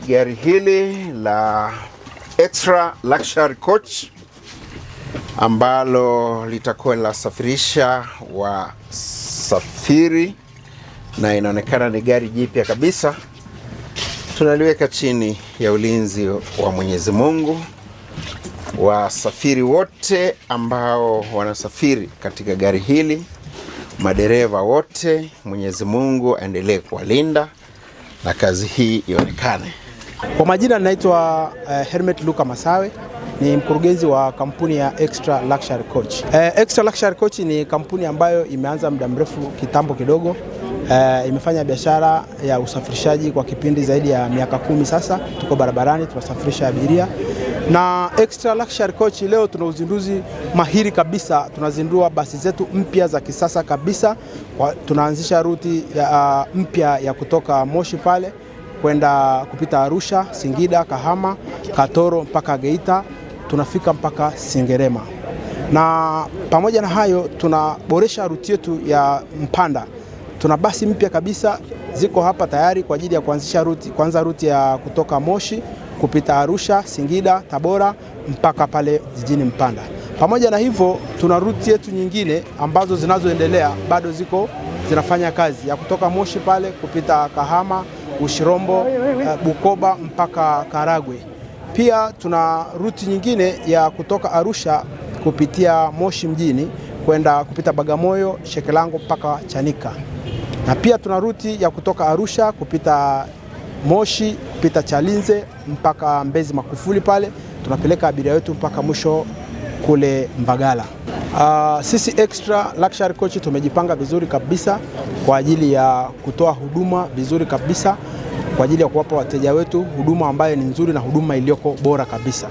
Gari hili la Extra Luxury Coach ambalo litakuwa linasafirisha wasafiri na inaonekana ni gari jipya kabisa. Tunaliweka chini ya ulinzi wa Mwenyezi Mungu. Wasafiri wote ambao wanasafiri katika gari hili, madereva wote, Mwenyezi Mungu aendelee kuwalinda na kazi hii ionekane. Kwa majina naitwa Helmet Luka Masawe, ni mkurugenzi wa kampuni ya Extra Luxury Coach. Extra Luxury Coach ni kampuni ambayo imeanza muda mrefu kitambo kidogo. Imefanya biashara ya usafirishaji kwa kipindi zaidi ya miaka 10 sasa. Tuko barabarani tunasafirisha abiria na Extra Luxury Coach leo tuna uzinduzi mahiri kabisa. Tunazindua basi zetu mpya za kisasa kabisa. Tunaanzisha ruti mpya ya kutoka Moshi pale kwenda kupita Arusha, Singida, Kahama, Katoro mpaka Geita, tunafika mpaka Sengerema. Na pamoja na hayo tunaboresha ruti yetu ya Mpanda. Tuna basi mpya kabisa ziko hapa tayari kwa ajili ya kuanzisha ruti, kuanza ruti ya kutoka Moshi kupita Arusha, Singida, Tabora mpaka pale jijini Mpanda. Pamoja na hivyo tuna ruti yetu nyingine ambazo zinazoendelea bado ziko zinafanya kazi ya kutoka Moshi pale kupita Kahama, Ushirombo, Bukoba mpaka Karagwe. Pia tuna ruti nyingine ya kutoka Arusha kupitia Moshi mjini kwenda kupita Bagamoyo, Shekilango mpaka Chanika. Na pia tuna ruti ya kutoka Arusha kupita Moshi kupita Chalinze mpaka Mbezi Makufuli pale tunapeleka abiria wetu mpaka mwisho kule Mbagala. Sisi Extra Luxury Coach tumejipanga vizuri kabisa kwa ajili ya kutoa huduma vizuri kabisa kwa ajili ya kuwapa wateja wetu huduma ambayo ni nzuri na huduma iliyoko bora kabisa.